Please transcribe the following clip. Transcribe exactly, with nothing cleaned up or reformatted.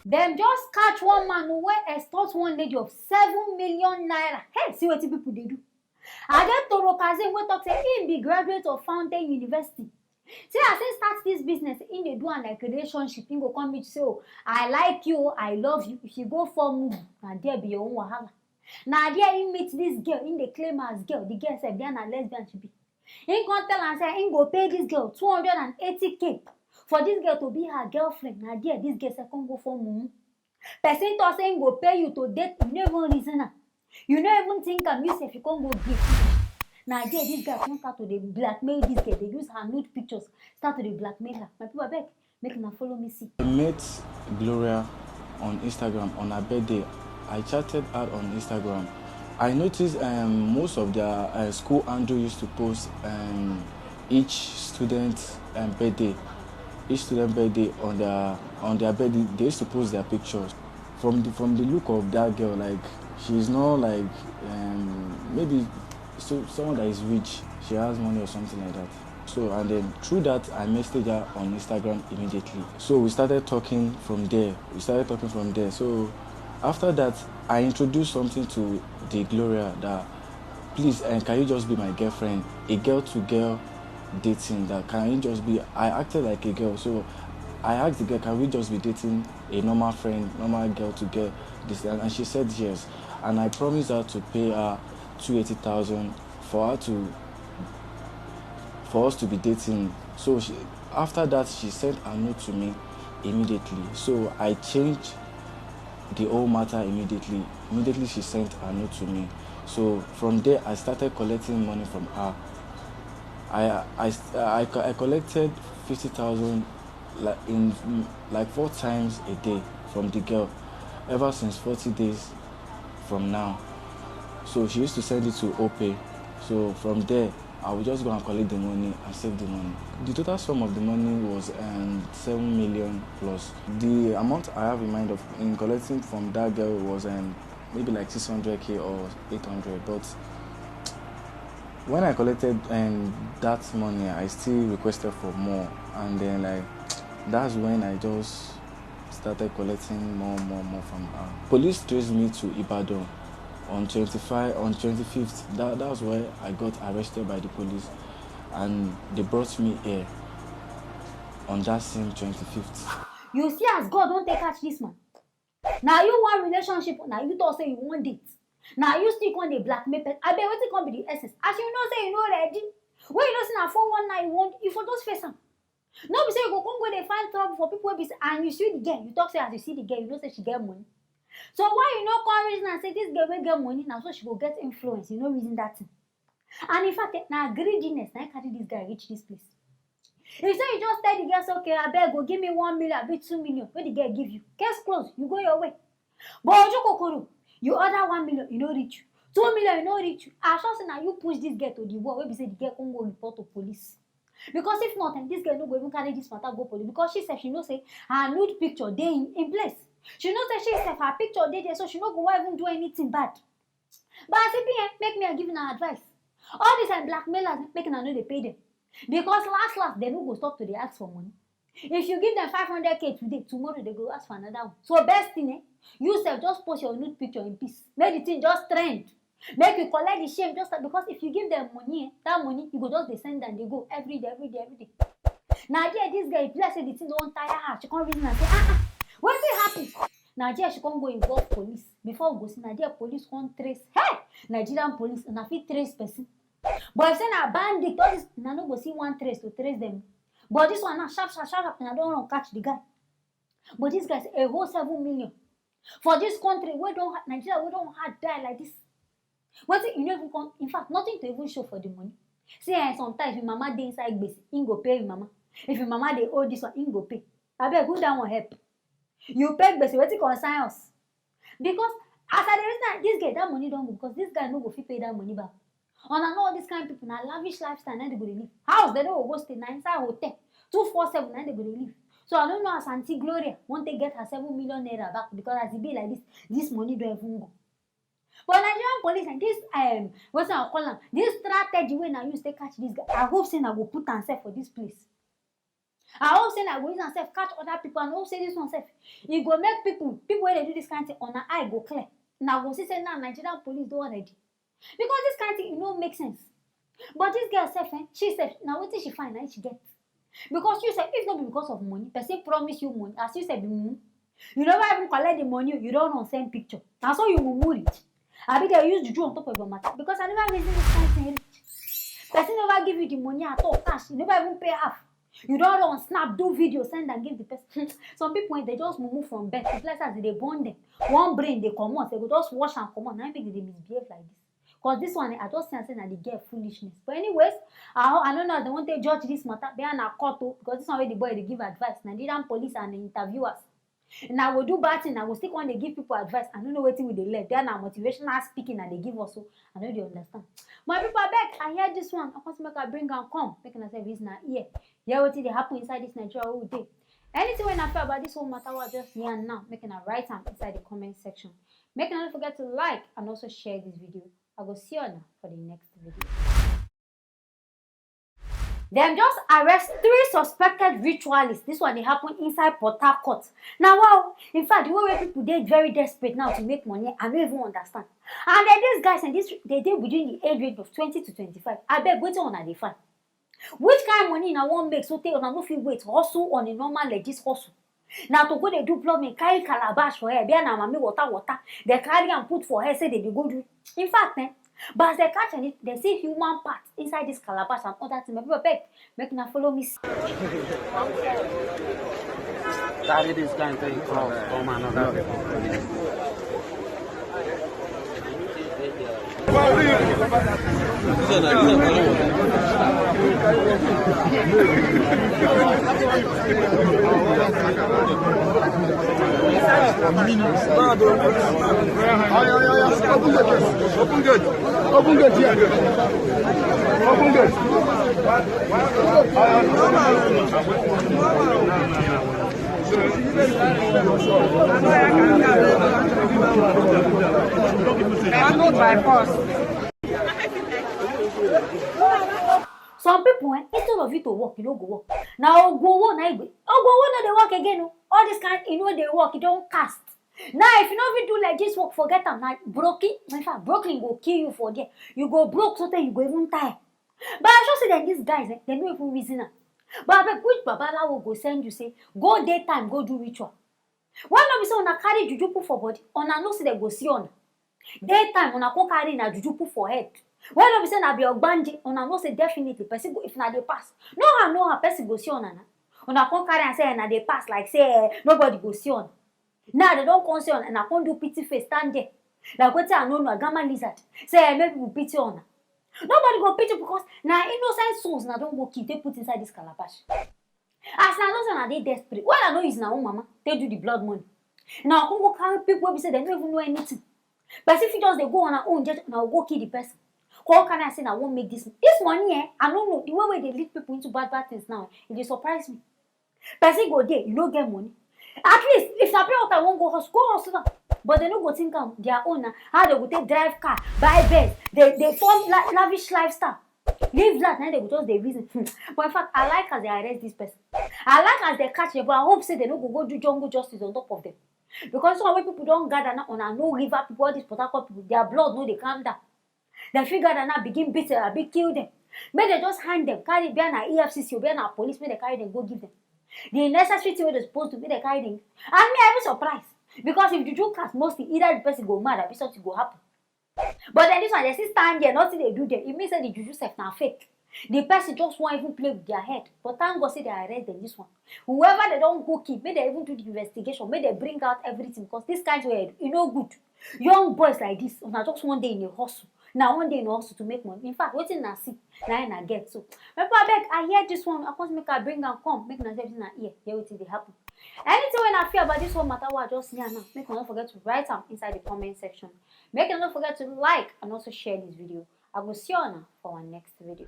Dem just catch one man wey extort one lady of seven million naira. Hey, see wetin people dey do. Adetoro Kazeem, wey talk say im be graduate of Fountain University, say as im start this business, im dey do am like relationship. Im go come meet you say, "Oh, I like you, I love you. If you go for move, na there be your own wahala." Na there im meet this girl, im dey claim as girl. The girl sef, be na lesbian she be. Im come tell am say im go pay this girl two hundred and eighty k for this girl to be her girlfriend. Na there this girl sef come go for mumu. Person talk say im go pay you to date, you no even reason am. You no even think am, you sef you come go give. Na there this guy come start to dey blackmail this girl, dey use her nude pictures start to dey blackmail her. My people, abeg, make una follow me see. I met Gloria on Instagram on her birthday. I chatted her on Instagram. I noticed um, most of their uh, school handle used to post um, each student um, birthday, each student birthday on their on their birthday. They used to post their pictures. From the, from the look of that girl, like, she's not like um, maybe so someone that is rich. She has money or something like that. So, and then through that, I messaged her on Instagram immediately. So we started talking from there. We started talking from there. So after that, I introduced something to the Gloria that, "Please, and can you just be my girlfriend?" A girl to girl dating. That, "Can you just be?" I acted like a girl, so I asked the girl, "Can we just be dating a normal friend, normal girl to girl?" This and, and she said yes, and I promised her to pay her two eighty thousand for her to for us to be dating. So she, after that, she sent a note to me immediately. So I changed the whole matter immediately. Immediately she sent a note to me. So from there, I started collecting money from her. I I I, I collected fifty thousand like in like four times a day from the girl ever since forty days from now. So she used to send it to Opay. So from there, I would just go and collect the money and save the money. The total sum of the money was um, seven million plus. The amount I have in mind of in collecting from that girl was um, maybe like six hundred k or eight hundred. But when I collected um, that money, I still requested for more, and then like that's when I just started collecting more, more, more from her. Police traced me to Ibadan on twenty-five, on twenty-fifth. That, that was where I got arrested by the police, and they brought me here on that same twenty-fifth. You see as God don take catch this man. Na you wan relationship, na you talk say you wan date. Na you still come dey blackmail person. Abeg, wetin come be the essence? As you know say you no ready, when you know say na four one nine you wan, you for just face am. No be say you go come go dey find trouble for people wey be say, and you see the girl, you talk say as you see the girl, you know say she get money. So why you no come reason am say this girl wey get money, na so she go get influence? You no reason that thing. And in fact, eh, na greediness na carry this guy reach this place. If say you just tell the girl say, "Okay, abeg, go give me one million, abi two million," wey the girl give you, case close, you go your way. But oju kokoro, you order one million, e no reach you. Two million, e no reach you. I sure say na you push this girl to the wall wey be say the girl come go report to police. Because if not, eh, this girl no go even carry this matter go police, because she sef, she know say her nude picture dey in, in place. She know say she sef, her picture dey there, so she no go wan even do anything bad. But as e be, eh, make me I give una advice. All these, eh, blackmailers, eh, make una no dey pay them. Because last last, they no go stop to dey ask for money. If you give them five hundred k today, tomorrow they go ask for another one. So best thing, eh, you sef just post your nude picture in peace. Make the thing just trend. Make you collect the shame just like, because if you give them money, eh, that money, you go just dey send and dey go every day, every day, every day. Na there this girl, e be like say the thing don tire her. She come reason and say, "Ah, ah, wetin happen?" Na there she come go involve police. Before we go see, na there police come trace. Hey! Nigerian police, una fit trace person. But if say na bandit, all this, una no go see one trace to trace them. But this one now, sharp, sharp, sharp, sharp, una don run catch the guy. But this guy say a whole seven million for this country wey don ha-, Nigeria wey don hard die like this. Wetin you no even come, in fact, nothing to even show for the money. See, eh, sometimes if mama dey inside gbese, im go pay im mama. If im mama dey owe this one, im go pay. Abeg, who that one help? You pay gbese, wetin concern us? Because as I dey reason am, this girl, that money don go, because this guy no go fit pay that money back. Una know all these kind people, na lavish lifestyle na they go dey live. House, they no go go stay, na inside hotel, two four seven na they go dey live. So I don't know as Auntie Gloria wan take get her seven million naira back, because as e be like this, this money don even go. But Nigerian police and this, um, wetin I call am, this strategy wey na use take catch this guy, I hope say na go put am sef for this place. I hope say na go use am sef catch other people, and hope say this one sef, e go make people, people wey dey do this kind thing, una eye go clear. Una go see say now Nigerian police don ready. Because this kind thing, e no make sense. But this girl sef, eh, she sef, na wetin she find, na she get. Because you sef, if no be because of money, person promise you money, as you sef be mumu. You never even collect the money, you don run send picture. Na so you mumu reach. Abi dem use juju on top of your matter? Because I never reason this kind thing reach. Person never give you the money at all, cash, you never even pay half. You don run snap, do video, send and give the person. Some people, eh, they just mumu from birth. It's like as they born them. One brain dey comot, they go just wash and comot. Na im make they dey misbehave like this. Cause this one, eh, I just see am say na the girl foolishness. But anyways, I, I no know as they wan take judge this matter. Be na court o, because this one wey the boy dey give advice, Nigerian police and interviewers. Una go do bad thing, una go still come dey give people advice. I no know wetin we dey learn. Then na motivational speaking una dey give us, so I no dey understand. My people, abeg, I hear this one. I come say make I bring am come. Make una sef use una ear hear wetin dey happen inside this Nigeria wey we dey. Anything wey una feel about this whole matter wey I just yarn now, make una write am inside the comment section. Make una no forget to like and also share this video. I go see una for the next video. Dem just arrest three suspected ritualists. This one dey happen inside Port Harcourt. Na wow! In fact, the way wey people dey very desperate now to make money, I no even understand. And then these guys, and this, they dey within the age range of twenty to twenty-five. Abeg, wetin una dey find? Which kind money una wan make so tey una no fit wait, hustle on a normal like this hustle? Na to go dey do plumbing, carry calabash for head, be na mami water water, dem carry am put for head say dem dey go do. In fact, eh, but as dem catch am, dem see human part inside this calabash and other things. My people, abeg, make una follow me see. Carry this kind thing come, come another level. Open gate. Open gate here. Open gate. Handled by force. Some people, eh, instead of you to work, you no go work. Na ogun owo na igbe. Ogun owo no dey work again o. All this kind, e no dey work, e don cast. Now, if you no fit do like this work, forget am. Na broken, in fact, broken go kill you for there. You go broke so tey you go even tire. But I sure say dem, these guys, eh, dem no even reason am. But abeg, which babalawo go send you say go daytime go do ritual? Why no be say una carry juju put for body? Una know say dem go see una. Daytime, una come carry una juju put for head. Why no be say una be ogbanje? Una know say definitely person go, if una dey pass, no how, no how, person go see una na. Una come carry am say una dey pass like say, eh, nobody go see una. Now dem don come see una, una come do pity face, stand there like wetin I no know, Agama lizard. Say, eh, make people pity una. Nobody go pity because na innocent souls una don go kill, take put inside this calabash. As una know say una dey desperate, why una no use una own mama take do the blood money? Una come go carry people wey be say dem no even know anything. Person fit just dey go on her own, just una go kill the person. Come carry am say una wan make this, this money, eh, I no know. The way wey dey lead people into bad bad things now, e dey surprise me. Person go dey, you no get money. At least if na pure water wan go hustle, go hustle am. But dem no go think am their own na how dem go take drive car, buy Benz, dey, dey form la-, lavish lifestyle. Live life, na dem go just dey reason. Hmm. But in fact, I like as dem arrest this person. I like as dem catch dem, but I hope say dem no go go do jungle justice on top of dem. Because some wey people don gather now, una know river people, all these Port Harcourt people, their blood no dey calm down. Dem fit gather now, begin beat dem, abi kill dem. Make dem just hang dem, carry, be na E F C C o, be na police, make dem carry dem go give dem the necessary thing wey dem suppose do, make dem carry dem. And me, I even surprise, because if juju cast, mostly either the person go mad, abi something go happen. But then this one, dem still stand there, nothing dey do dem. E mean say the juju sef na fake. The person just wan even play with their head. But thank God say dem arrest dem this one. Whoever dem don go kill, make dem even do the investigation, make dem bring out everything, because this kind thing, e no good. Young boys like this, una just wan dey in a hustle. Na wan dey in a hustle to make money. In fact, wetin una see, na im una get. So, my people, abeg, I hear this one, I come make I bring am come, make una sef una ear hear wetin dey happen. Anything wey una feel about this whole matter wey I just yarn now, make una no forget to write am inside the comment section. Make una no forget to like and also share this video. I go see una for our next video.